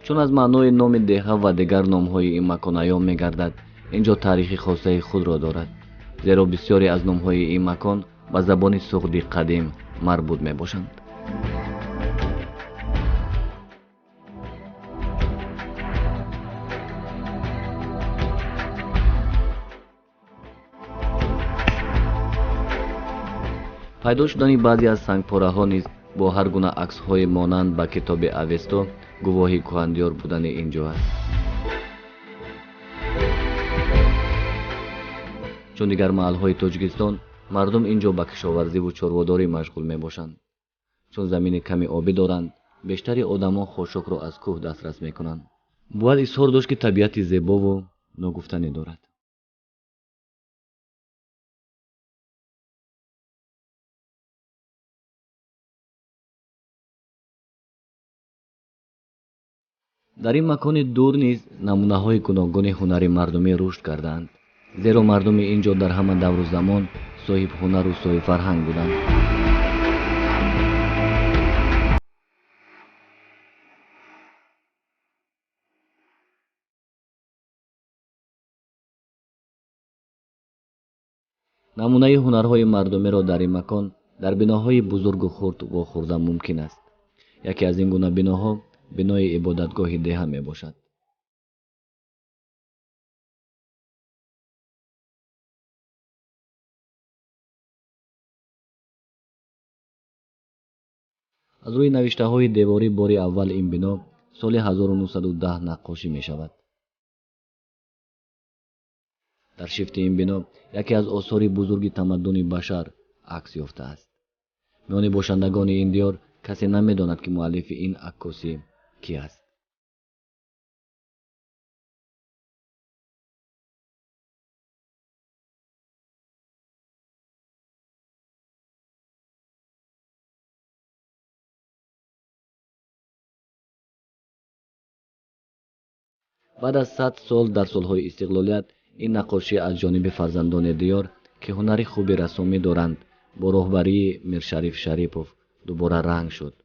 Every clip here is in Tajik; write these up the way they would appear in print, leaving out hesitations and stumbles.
Чун аз маънои номи деҳа ва дигар номҳои ин макон аён мегардад, ин ҷо таърихи хосаи худро дорад, зеро бисёре аз номҳои ин макон ба забони суғди қадим марбут мебошанд. Пайдо шудани баъзе аз сангпораҳо низ бо ҳар гуна аксҳои монанд ба китоби Авесто гувоҳи кӯҳандиёр будани ин ҷо аст. Чун дигар маҳалҳои Тоҷикистон, мардум ин ҷо ба кишоварзиву чорводорӣ машғул мебошанд. Чун замини ками обӣ доранд, бештари одамон хошокро аз кӯҳ дастрас мекунанд. Бояд изҳор дошт, ки табиати зебову ногуфтанӣ дорад. Дар ин макони дур низ намунаҳои гуногуни ҳунари мардумӣ рушд кардаанд, зеро мардуми ин ҷо дар ҳама давру замон соҳибҳунару соҳибфарҳанг буданд. Намунаи ҳунарҳои мардумиро дар ин макон дар биноҳои бузургу хурд вохӯрда мумкин аст. Яке аз ин гуна биноҳо бинои ибодатгоҳи деҳа мебошад. Аз рӯи навиштаҳои деворӣ бори аввал ин бино соли 1910 наққошӣ мешавад. Дар шифти ин бино яке аз осори бузурги тамаддуни башар акс ёфтааст. Миёни бошандагони ин диёр касе намедонад, ки муаллифи ин аккосӣ ки аст. Баъд аз 100 сол дар солҳои истиқлолият ин наққошӣ аз ҷониби фарзандони диёр, ки ҳунари хуби рассомӣ доранд, бо роҳбарии Миршариф Шарипов дубора ранг шуд,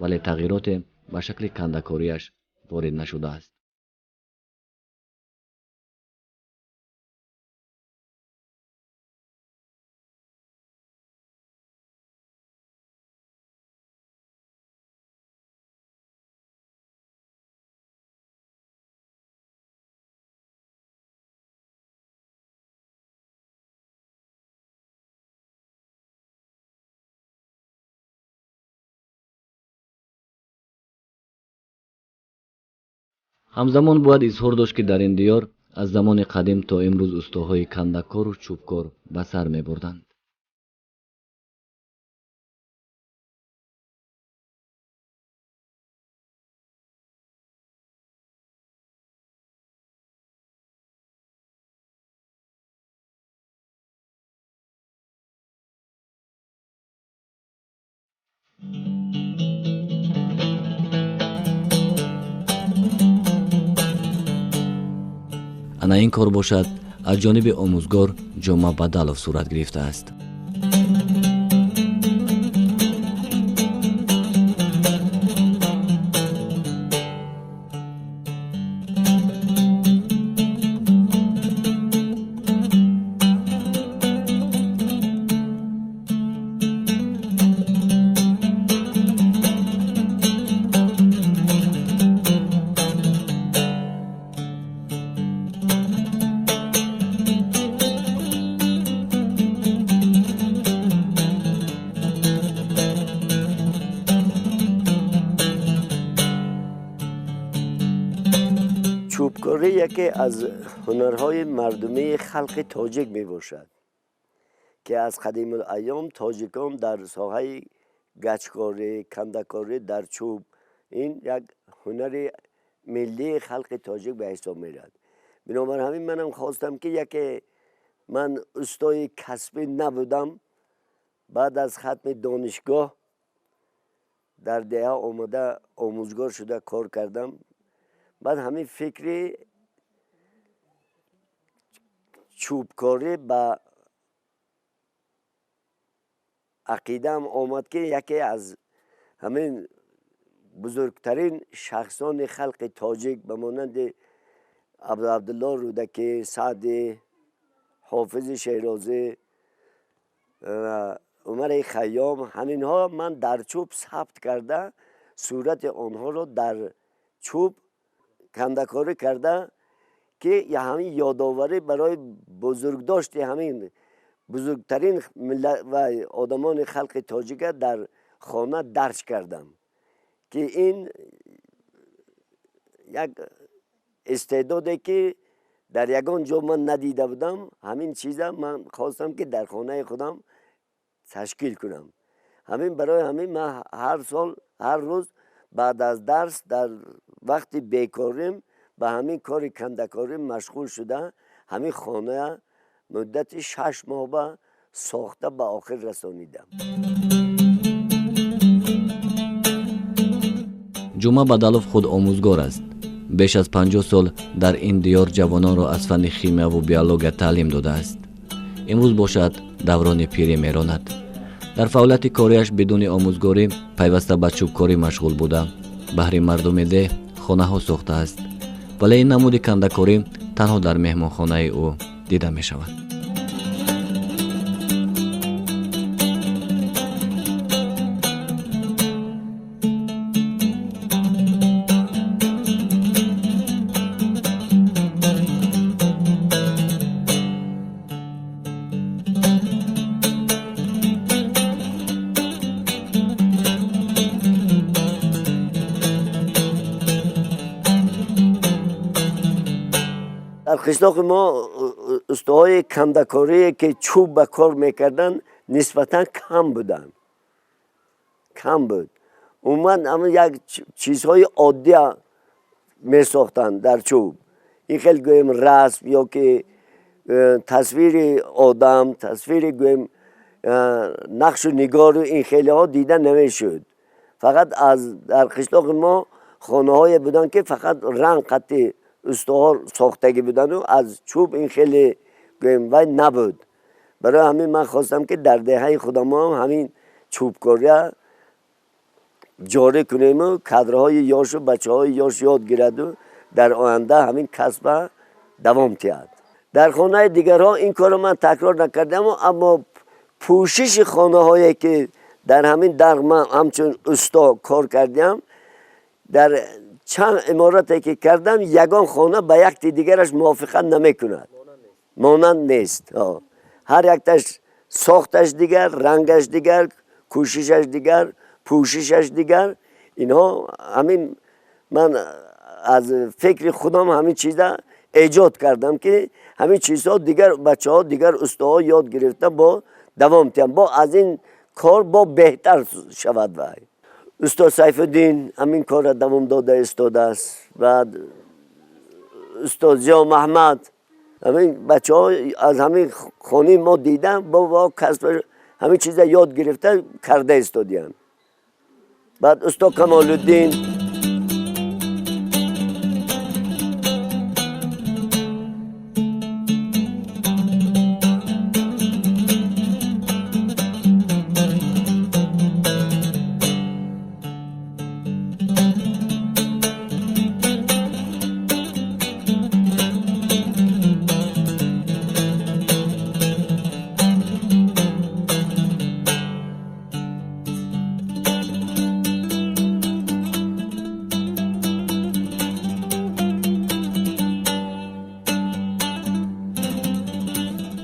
вале тағйироте ба шакли кандакориаш ворид нашудааст. Ҳамзамон бояд изҳор дошт, ки дар ин диёр аз замони қадим то имрӯз устоҳои кандакору чӯбкор ба сар мебурданд. Ана ин кор бошад аз ҷониби омӯзгор Ҷома Бадалов сурат гирифтааст. Чӯбкорӣ яке аз ҳунарҳои мардумии халқи тоҷик мебошад, ки аз қадимулайём тоҷикон дар соҳаи гачкорӣ, кандакорӣ дар чӯб ин як ҳунари миллии халқи тоҷик ба ҳисоб меравад. Бинобар ҳамин манам хостам, ки яке ман устои касбӣ набудам, баъд аз хатми донишгоҳ дар деҳа омада омӯзгор шуда кор кардам. Баъд ҳамин фикри чӯбкорӣ ба ақидаам омад, ки яке аз ҳамин бузургтарин шахсони халқи тоҷик ба монанди Абдулло Рӯдакӣ, Саъдӣ, Ҳофизи Шерозӣ, Умари Хайём, ҳаминҳо ман дар чӯб сабт карда, сурати онҳоро дар чӯб кандакорӣ карда, ки ҳамин ёдоварӣ барои бузургдошти ҳамин бузургтарин ва одамони халқи тоҷика дар хона дарҷ кардам, ки ин як истеъдоде, ки дар ягон ҷо ман надида будам, ҳамин чиза ман хостам, ки дар хонаи худам ташкил кунам. Ҳамин барои ҳамин ман ҳар сол, ҳар рӯз баъд аз дарс дар вақти бекорим ба ҳамин кори кандакорӣ машғул шуда, ҳамин хона муддати 6 моҳ ба сохта ба охир расонидам. Ҷума Бадалов худ омӯзгор аст. Беш аз 50 сол дар ин диёр ҷавононро аз фанни химияву биология таълим додааст. Имрӯз бошад даврони пирӣ меронад. Дар фаъолияти кориаш бидуни омӯзгорӣ пайваста ба чӯбкорӣ машғул буда, баҳри мардуми деҳ хонаҳо сохтааст. Вале ин намуди кандакорӣ танҳо дар меҳмонхонаи ӯ дида мешавад. Дар қишлоқи мо устоҳои кандакорие, ки чӯб ба кор мекарданд, нисбатан кам буданд. Кам буд. Умуман ҳамин як чизҳои оддия месохтанд дар чӯб. Ин хел гӯем расм ё ки тасвири одам, тасвири гӯем нақшу нигору ин хелеҳо дида намешуд. Фақат дар қишлоқи мо хонаҳое буданд, ки фақат ранг қатъи устоҳо сохтагӣ будану аз чӯб ин хеле гӯем вай набуд. Барои ҳамин ман хостам, ки дар деҳаи худамон ҳамин чӯбкория ҷорӣ кунему кадрҳои ёшу бачаҳои ёш ёд гираду дар оянда ҳамин касба давом диҳад. Дар хонаи дигарҳо ин корро ман такрор накардам, аммо пӯшиши хонаҳое, ки дар ҳамин дар ман ҳамчун усто кор кардам, дар чанд иморате ки кардам, ягон хона ба якти дигараш мувофиқат намекунад, монанд нест. Ҳар якташ сохташ дигар, рангаш дигар, кӯшишаш дигар, пӯшишаш дигар. Инҳо ҳамин ман аз фикри худам ҳамин чиза эҷод кардам, ки ҳамин чизҳо дигар бачаҳо, дигар устоҳо ёд гирифта бо давом диҳам, бо аз ин кор бо беҳтар шавад. Вай устод Сайфуддин ҳамин корро давом дода истодааст. Баъд устод Зиё Маҳмад, ҳамин бачаҳо аз ҳамин хонаи мо дидан бо касб ҳамин чиза ёд гирифта карда истодиям. Баъд устод Камолуддин.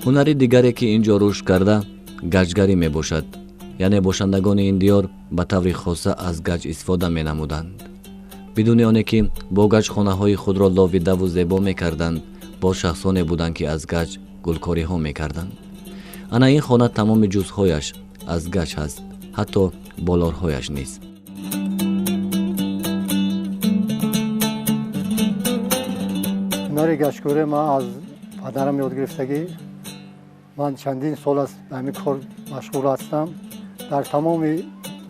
Ҳунари дигаре, ки ин ҷо рушд карда, гаҷгарӣ мебошад. Яъне бошандагони ин диёр ба таври хоса аз гаҷ истифода менамуданд. Бидуни оне ки бо гаҷ хонаҳои худро ловидаву зебо мекарданд, боз шахсоне буданд, ки аз гаҷ гулкориҳо мекарданд. Ана ин хона тамоми ҷузъҳояш аз гаҷ ҳаст, ҳатто болорҳояш низ. Ҳунари гаҷкорӣ ман аз падарам ёд гирифтагӣ. Ман чандин сол аст ба ҳамин кор машғул ҳастам. Дар тамоми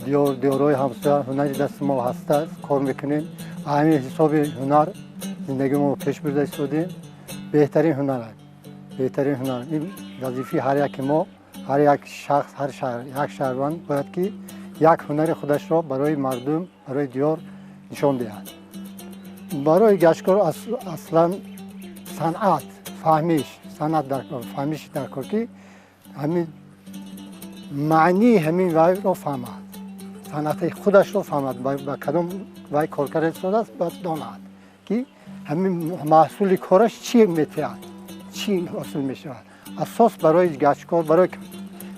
диёрҳои ҳамсоя ҳунари дасти мо ҳастааст, кор мекунем. Ҳамин ҳисоби ҳунар зиндагии мо пеш бурда истодем. Беҳтарин ҳунар аст, беҳтарин ҳунар. Ин вазифаи ҳар яки мо, ҳар як шахс, ҳар як шаҳрванд бояд, ки як ҳунари худашро барои мардум, барои диёр нишон диҳад. Барои гаҷкор аслан санъат, фаҳмиш, санъат дар кор, фаҳмиш дар кор, ки ҳамин маънии ҳамин вайро фаҳмад, санъати худашро фаҳмад, ба кадом вай кор карда истодааст, бояд донад, ки ҳамин маҳсули кораш чӣ метиҳад, чӣ ҳосил мешавад. Асос барои гаҷкор, барои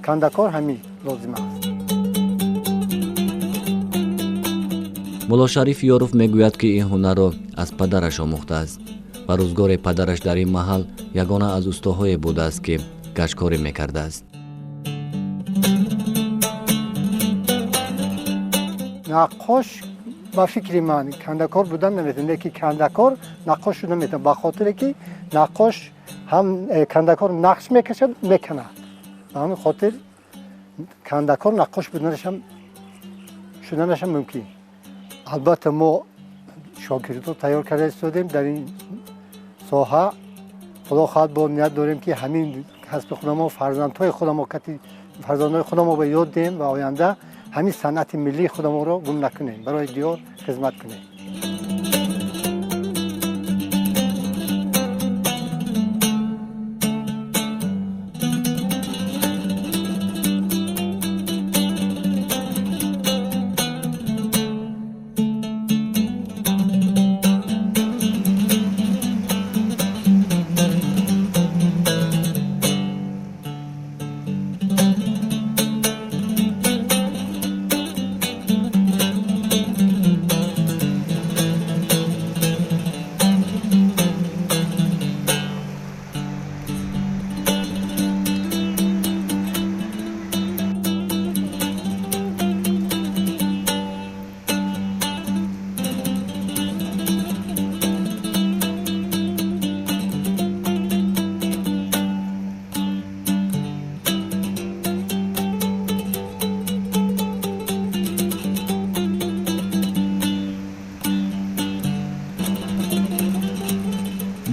кандакор ҳамин лозим аст. Муллошариф Ёров мегӯяд, ки ин ҳунарро аз падараш омӯхтааст ва рӯзгоре падараш дар ин маҳал ягона аз устоҳое будааст, ки гаҷкорӣ мекардааст. Наққош ба фикри ман кандакор будан наметавонад, лекин кандакор наққош шуда метавонад, ба хотире ки наққош ҳам кандакор нақш мекашад, меканад. Ба ҳамин хотир кандакор наққош шуданашам мумкин. Албатта, мо шогирдо тайёр карда истодем дар ин соҳа. Худо хоҳад, бо ният дорем, ки ҳамин касби худамо фарзандҳои худамо кати фарзандҳои худамо ба ёд диҳем ва оянда ҳамин санъати миллии худамонро гум накунем, барои диёр хизмат кунем.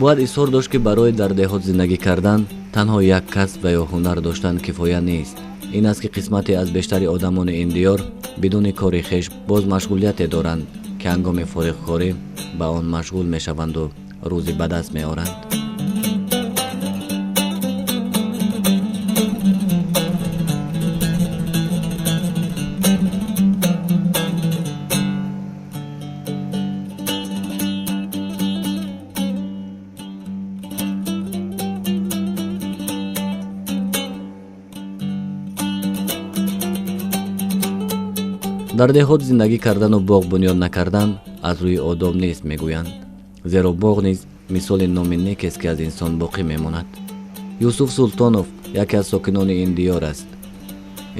Бояд изҳор дошт, ки барои дар деҳот зиндагӣ кардан танҳо як касб ва ё ҳунар доштан кифоя нест. Ин аст, ки қисмате аз бештари одамони ин диёр бидуни кори хеш боз машғулияте доранд, ки ҳангоми фориғкорӣ ба он машғул мешаванду рӯзӣ ба даст меоранд. Дар деҳот зиндагӣ кардану боғ бунёд накардан аз рӯи одоб нест, мегӯянд, зеро боғ низ мисоли номи некест, ки аз инсон боқӣ мемонад. Юсуф Султонов яке аз сокинони ин диёр аст.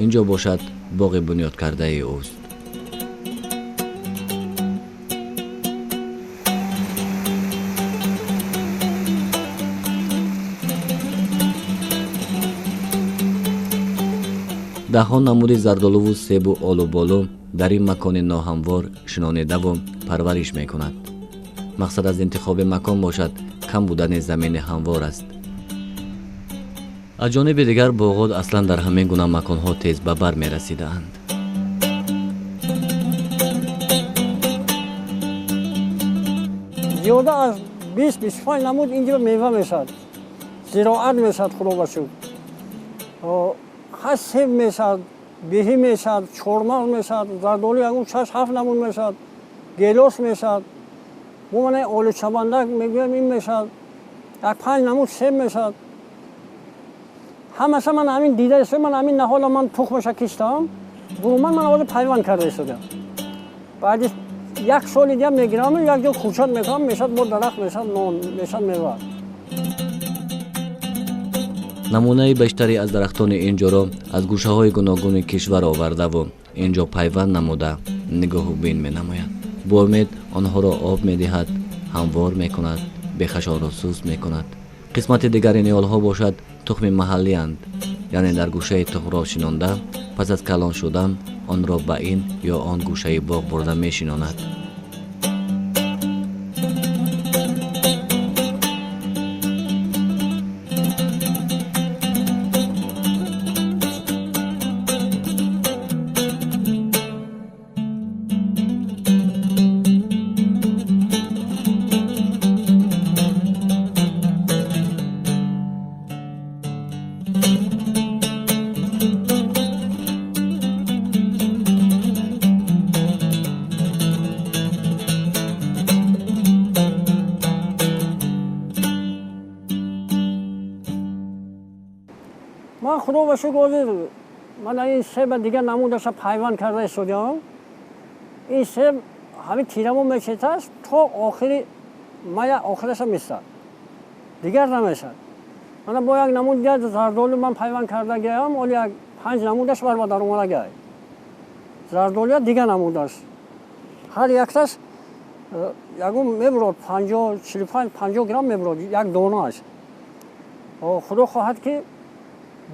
Ин ҷо бошад боғи бунёдкардаи ӯст. Даҳҳо намуди зардолуву себу олуболу дар ин макони ноҳамвор шинонидаву парвариш мекунад. Мақсад аз интихоби макон бошад кам будани замини ҳамвор аст. Аз ҷониби дигар, боғот аслан дар ҳамин гуна маконҳо тез ба бар мерасидаанд. Зиёда аз 20-25 намуд инҷо мева мешавад, зироат мешавад, худо ба шукр. Ҳаст себ мешавад, беҳӣ мешавад, чормағз мешавад, зардолу ягон 6-7 намуд мешавад, гелос мешавад, бо мана олучабандак мегӯям ин мешавад, як 5 намуд себ мешавад. Ҳамаша ман ҳамин дида истодам, ман ҳамин наҳола ман тухмаша киштам, буруман ман ҳозир пайванд карда истодам. Баъди як соли дигар мегирам, як ҷо кӯчат мекунам, мешавад бо дарахт, мешавад нон, мешавад мева. Намунаи бештаре аз дарахтони ин ҷоро аз гӯшаҳои гуногуни кишвар овардаву ин ҷо пайванд намуда нигоҳу бин менамояд. Бо умед онҳоро об медиҳад, ҳамвор мекунад, бехашонро суст мекунад. Қисмати дигари ниҳолҳо бошад тухми маҳаллианд, яъне дар гӯшаи тухмро шинонда, пас аз калон шудан онро ба ин ё он гӯшаи боғ бурда мешинонад. Ман худо ба шукр ҳозир ман ин себа дигар намудаша пайванд карда истодиам. Ин себ ҳамин тирамо мечетааст то охири мая, охираша месад, дигар намешад. Мана бо як намуд дигар зардолу ман пайванд карда гиям, оли як 5 намудаш бар ба даромада гай. Зардолуя дигар намудаш. Ҳар якташ ягон мебурод 50, 45, 50 грамм мебурод як донааш. Худо хоҳад ки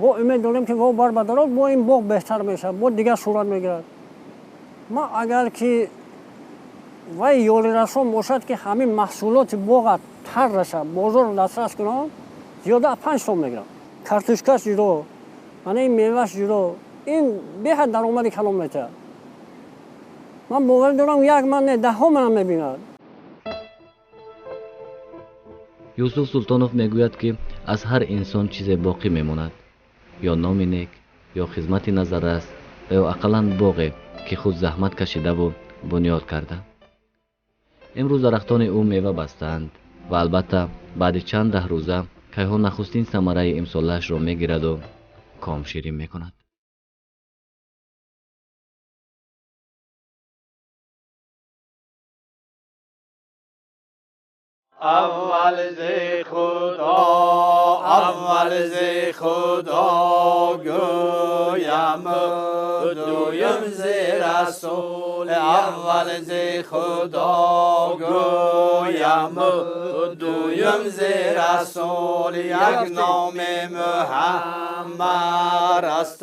бо умед дорем, ки во бар ба дарод, бо ин боғ беҳтар мешавад, бо дигар сурат мегирад. Ма агар ки вай ёрирасон бошад, ки ҳамин маҳсулоти боға тар расад, бозорро дастрас кунам, зиёда аз 5 сом мегирам. Картошкаш ҷудо, мана ин меваш ҷудо, ин беҳад даромади калон метиҳад. Ман боварӣ дорам, як ман не, даҳҳо манам мебинад. Юсуф Султонов мегӯяд, ки аз ҳар инсон чизе боқӣ мемонад, ё номи нек, ё хизмати назаррас, ва ё ақаллан боғе, ки худ заҳмат кашидаву бунёд карда. Имрӯз дарахтони ӯ мева бастаанд ва албатта баъди чанд даҳ рӯза кайҳо нахустин самараи имсолаашро мегираду ком ширин мекунад. Аввал зи Худо, аввал зи Худо гӯям, дуюм зи Расул. Аввал зи Худо гӯям, дуюм зи Расул. Як номи Муҳаммад аст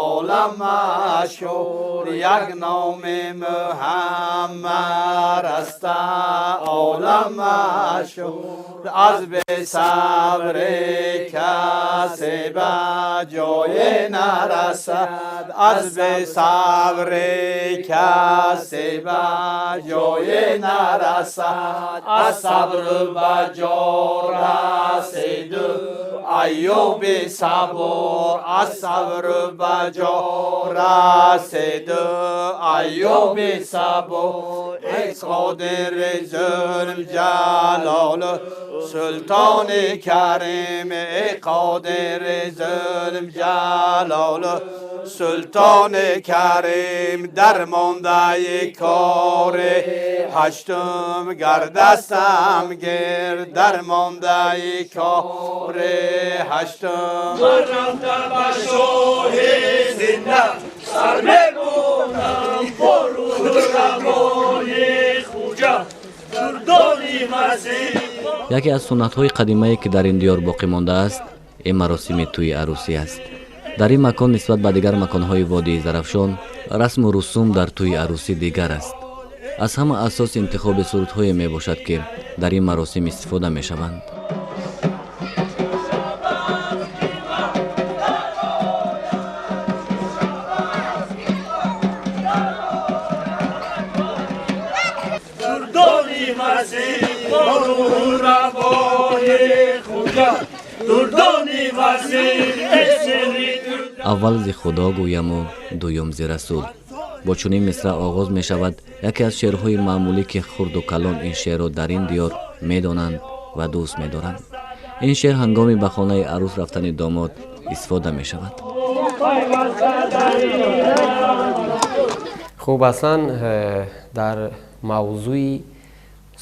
олам машҳур, як номи Муҳаммад аст олам машҳур. از به صبر کسی به جای نرسد، از به صبر کسی به جای نرسد، از صبر به جا رسید ایوب صبور، از صبر به جا رسید ایوب صبور. ای قادر ظلم جلال سلطان کریم، ای قادر ظلم جلال سلطان کریم، درمانده کار هشتم گردستم گر، درمانده کار هشتم. Яке аз суннатҳои қадимае, ки дар ин диёр боқӣ мондааст, ин маросими тӯи арӯсӣ аст. Дар ин макон нисбат ба дигар маконҳои водии Зарафшон расму русум дар тӯи арӯсӣ дигар аст. Аз ҳама асос интихоби сурудҳое мебошад, ки дар ин маросим истифода мешаванд. Аввал зи Худо гӯяму дуюм зи Расул. Бо чунин мисра оғоз мешавад яке аз шеърҳои маъмулӣ, ки хурду калон ин шеърро дар ин диёр медонанд ва дӯст медоранд. Ин шеър ҳангоми ба хонаи арӯс рафтани домод истифода мешавад. Хуб, аслан дар мавзӯи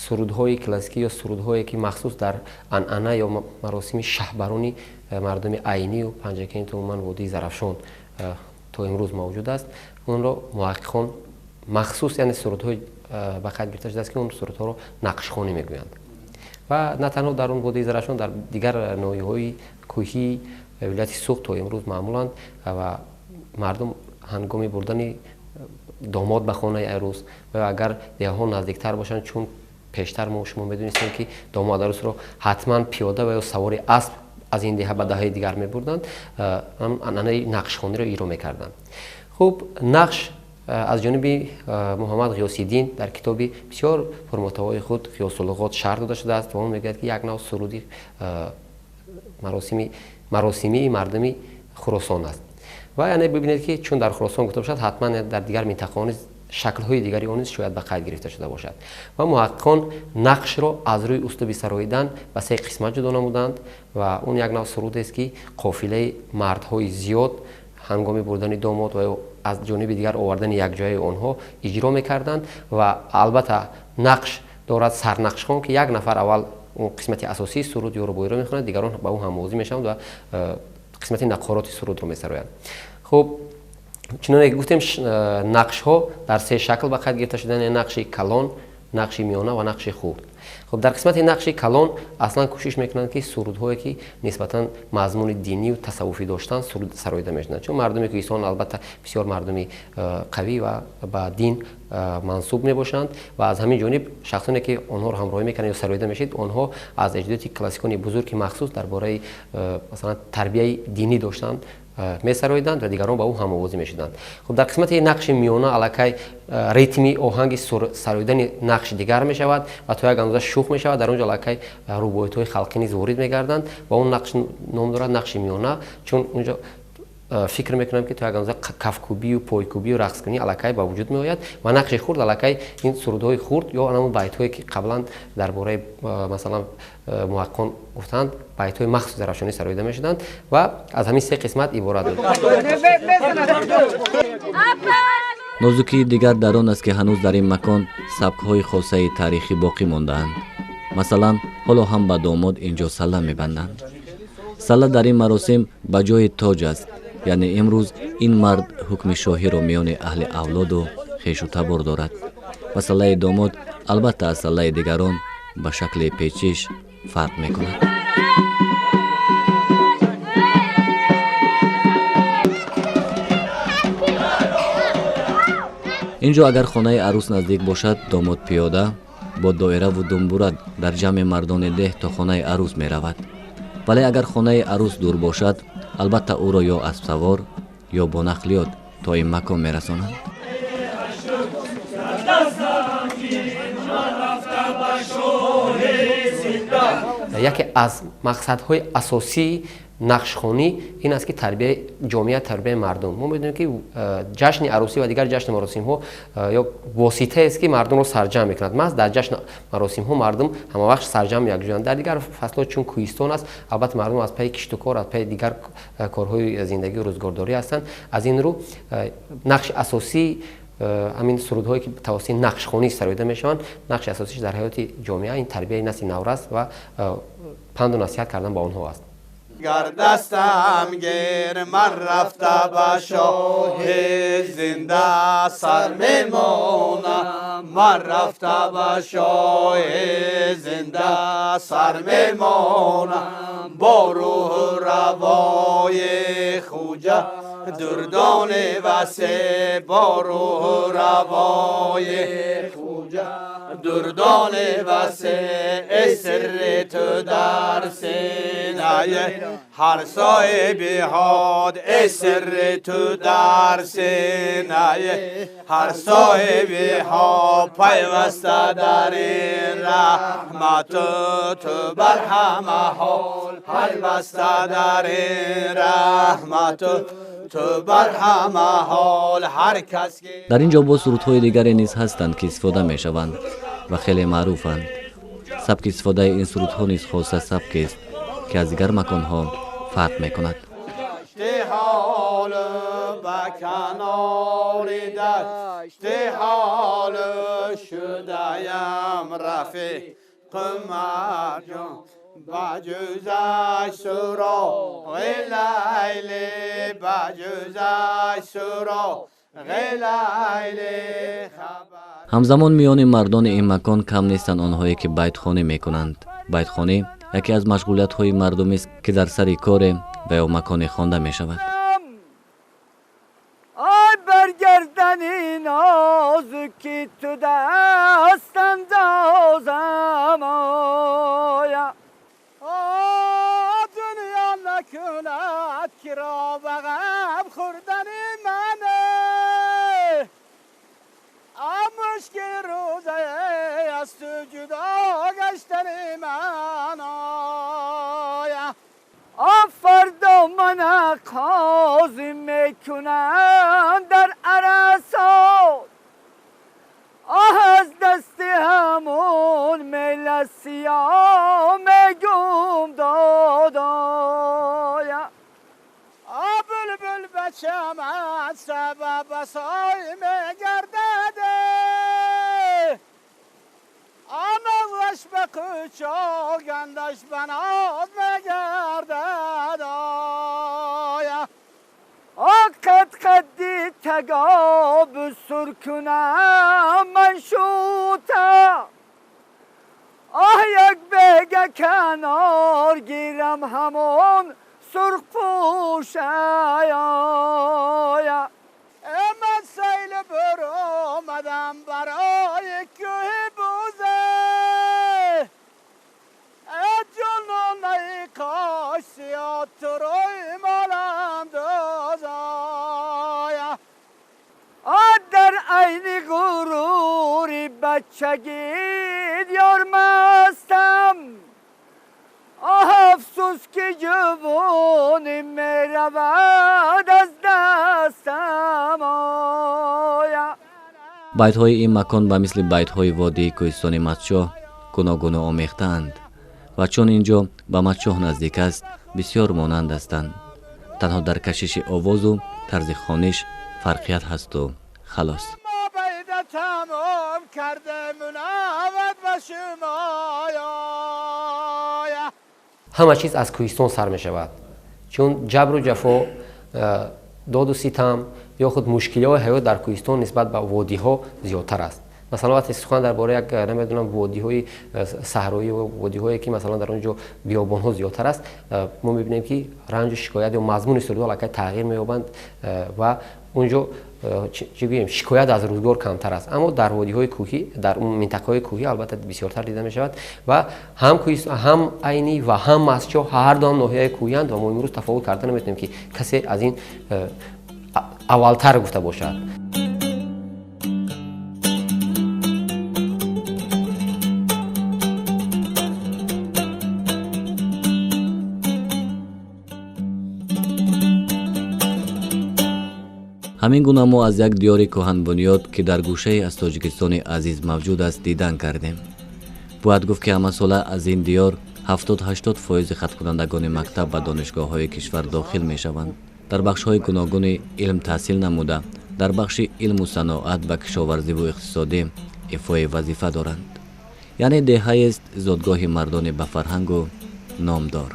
сурудҳои классикӣ ё сурудҳое, ки махсус дар анъана ё маросими шаҳбарони мардуми Айнию Панҷакенту умуман водии Зарафшон то имрӯз мавҷуд аст, онро муҳаққиқон махсус, яъне сурудҳои ба қайд гирифта шудааст, ки он сурудҳоро нақшхонӣ мегӯянд. Ва на танҳо дар он водии Зарафшон, дар дигар ноҳияҳои кӯҳии вилояти Суғд то имрӯз маъмуланд ва мардум ҳангоми бурдани домод ба хонаи арӯс ва агар деҳаҳо наздиктар бошанд, чун пештар мо шумо медонистем, ки домод арӯсро ҳатман пиёда ва ё савори асп аз ин деҳа ба даҳаи дигар мебурданд, анъанаи нақшхониро иҷро мекарданд. Хуб, нақш аз ҷониби Муҳаммад Ғиёсиддин дар китоби бисёр пурмуҳтавои худ Ғиёсуллуғот шарҳ дода шудааст ва он мегӯяд, ки як нав суруди маросимии мардуми Хуросон аст. Ва яъне бибинед, ки чун дар Хуросон гуфта бошад, ҳатман дар дигар минтақаҳо низ шаклҳои дигари он низ шояд ба қайд гирифта шуда бошад. Ва муҳаққиқон нақшро аз рӯи услуби сароидан ба се қисмат ҷудо намуданд ва он як нав сурудест, ки қофилаи мардҳои зиёд ҳангоми бурдани домод ва ё аз ҷониби дигар овардани якҷояи онҳо иҷро мекарданд. Ва албатта нақш дорад сарнақшхон, ки як нафар аввал он қисмати асосии суруд ё рубоиро мехонад, дигарон ба ӯ ҳамовозӣ мешаванд ва қисмати нақороти сурудро месароянд. Хуб, чуноне ки гуфтем, нақшҳо дар се шакл ба қайд гирифта шуданд: нақши калон, нақши миёна ва нақши хурд. Хуб, дар қисмати нақши калон аслан кӯшиш мекунанд, ки сурудҳое, ки нисбатан мазмуни динию тасаввуфӣ доштанд, суруд сароида мешуданд, чун мардуми кӯҳистон албатта бисёр мардуми қавӣ ва ба дин мансуб мебошанд ва аз ҳамин ҷониб шахсоне, ки онҳоро ҳамроҳӣ мекунанд ё сароида мешид, онҳо аз эҷодиёти классикони бузург, ки махсус дар бораи масалан тарбияи динӣ доштанд, месароиданд ва дигарон ба ӯ ҳамовозӣ мешуданд. Хуб, дар қисмати нақши миёна аллакай ритми оҳанги сароидани нақш дигар мешавад ва то як андоза шӯх мешавад. Дар он ҷо аллакай рубоятҳои халқӣ низ ворид мегарданд ва он нақш ном дорад нақши миёна, чун унҷо фикр мекунам, ки то як андоза кафкӯбию пойкӯбию рақскунӣ аллакай ба вуҷуд меояд. Ва нақши хурд аллакай ин сурудҳои хурд ё ҳамон байтҳое, ки қаблан дар бораи масалан муҳаққиқон гуфтанд, байтҳои махсуси зарафшонӣ сароида мешуданд ва аз ҳамин се қисмат иборат буд. Нозукии дигар дар он аст, ки ҳанӯз дар ин макон сабкҳои хосаи таърихӣ боқӣ мондаанд. Масалан, ҳоло ҳам ба домод ин ҷо салла мебанданд. Салла дар ин маросим ба ҷои тоҷ аст, яъне имрӯз ин мард ҳукми шоҳиро миёни аҳли авлоду хешу табор дорад ва саллаи домод албатта аз саллаи дигарон ба шакли печиш фарқ мекунад. Ин ҷо агар хонаи арӯс наздик бошад, домод пиёда, Бо доираву думбура дар ҷамъи мардони деҳ то хонаи арӯс меравад. Вале агар хонаи арӯс дур бошад, албатта ӯро ё аспсавор, ё бо нақлиёт то ин макон мерасонанд. Яке аз мақсадҳои асосии нақшхонӣ ин аст, ки тарбияи ҷомеа, тарбияи мардум. Мо медонем, ки ҷашни арӯсӣ ва дигар ҷашну маросимҳо ё воситаест, ки мардумро сарҷамъ мекунад. Маҳз дар ҷашну маросимҳо мардум ҳамавақт сарҷамъ якҷоянд. Дар дигар фаслҳо, чун кӯҳистон аст, албатта, мардум аз пайи киштукор, аз пайи дигар корҳои зиндагию рӯзгордорӣ ҳастанд. Аз ин рӯ нақши асосии ҳамин сурудҳое, ки тавассути нақшхонӣ сароида мешаванд, нақши асосиш дар ҳаёти ҷомеа ин тарбияи насли наврас ва панду насиҳат кардан ба онҳо аст. Гар дастам гир, ман рафта ба шоҳи зинда сар мемонам, ман рафта ба шоҳи зинда сар мемонам, бо рӯҳу равои хуҷа дурдони васе, бо рӯҳу равои хуҷа дурдони васе. Эй сирри ту дар синаи ҳар соҳиби ҳод, эй сирри ту дар синаи ҳар соҳиби ҳод, пайваста дар ин раҳмату ту бар ҳама ҳол, пайваста дар ин раҳмату ту бар ҳама ҳол, ҳар кас ки. Дар ин ҷо боз сурудҳои дигаре низ ҳастанд, ки истифода мешаванд ва хеле маъруфанд. Сабки истифодаи ин сурудҳо низ хоса сабкест, ки аз дигар маконҳо фарқ мекунад. Ҳолу ба канори дашти ҳолу шудаям, рафиқи марҷон, ба ҷузаш суроғи Лайли, ба ҷузаш суроғи Лайли хабар. Ҳамзамон миёни мардони ин макон кам нестанд онҳое, ки байтхонӣ мекунанд. Байтхонӣ яке аз машғулиятҳои мардумист, ки дар сари коре ва ё маконе хонда мешавад. Ай баргардани нозуки ту даст андозам, оя. Дунё накунад киро ба ғам хӯрдани мане, мушкил рӯзае аз ту ҷудо гаштани ман, оя. Фардо мана қозӣ мекунанд дар арасот, оҳ, аз дасти ҳамон меласиё мегум додоя. Булбул ба чаман сабаб асой мегардад, нозаш ба кӯчо, гандаш ба ноз мегардад, оя. Қад қадди тагоб сур кунам ман шута, оҳ, як бега канор гирам ҳамон сурхпӯшая. Ман сейл биромадам барои кӯҳи бузе, ҷононаи кош сиёд турои молам дозоя. Дар айни ғурури бачагӣ диёр мастам, оҳ, афсӯс, ки ҷувонӣ меравад аз дастам, оя. Байтҳои ин макон ба мисли байтҳои водии кӯҳистони Мастчоҳ гуногуно омехтаанд ва чун ин ҷо ба Мастчоҳ наздик аст, бисёр монанд ҳастанд. Танҳо дар кашиши овозу тарзи хониш фарқият ҳасту халос. Тамом карда мунаввад ба шумоя. Ҳама чиз аз кӯҳистон сар мешавад, чун ҷабру ҷафо, доду ситам ё худ мушкилиҳои ҳаёт дар кӯҳистон нисбат ба водиҳо зиёдтар аст. Масалан, вақте сухан дар бораи як, намедонам, водиҳои саҳроӣ ва водиҳое, ки масалан дар он ҷо биёбонҳо зиёдтар аст, мо мебинем, ки ранҷу шикоят ё мазмуни сурудҳо аллакай тағйир меёбанд ва Унҷо чӣ гӯем, шикоят аз рӯзгор камтар аст, аммо дар водиҳои кӯҳӣ, дар минтақаҳои кӯҳӣ албатта бисёртар дида мешавад ва ҳам ҳам Айнӣ ва ҳам Мастчоҳ ҳар дуам ноҳияи кӯҳиянд ва мо имрӯз тафовут карда наметавонем, ки касе аз ин аввалтар гуфта бошад. Ҳамин гуна мо аз як диёри кӯҳанбунёд, ки дар гӯшае аз Тоҷикистони азиз мавҷуд аст, дидан кардем. Бояд гуфт, ки ҳамасола аз ин диёр 70-80 фоизи хаткунандагони мактаб ба донишгоҳҳои кишвар дохил мешаванд. Дар бахшҳои гуногуни илм таҳсил намуда, дар бахши илму саноат ва кишоварзиву иқтисодӣ ифои вазифа доранд. Яъне деҳаест зодгоҳи мардони ба фарҳангу номдор.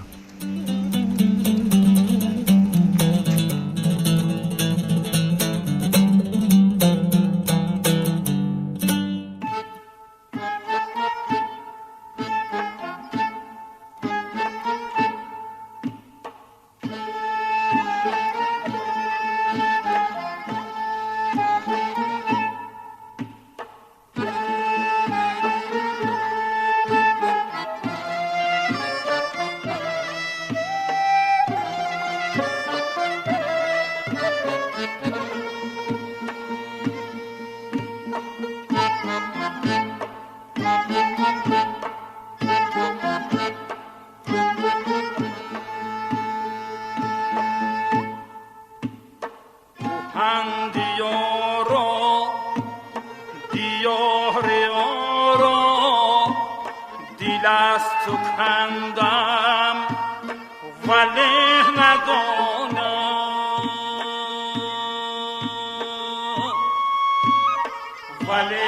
ولی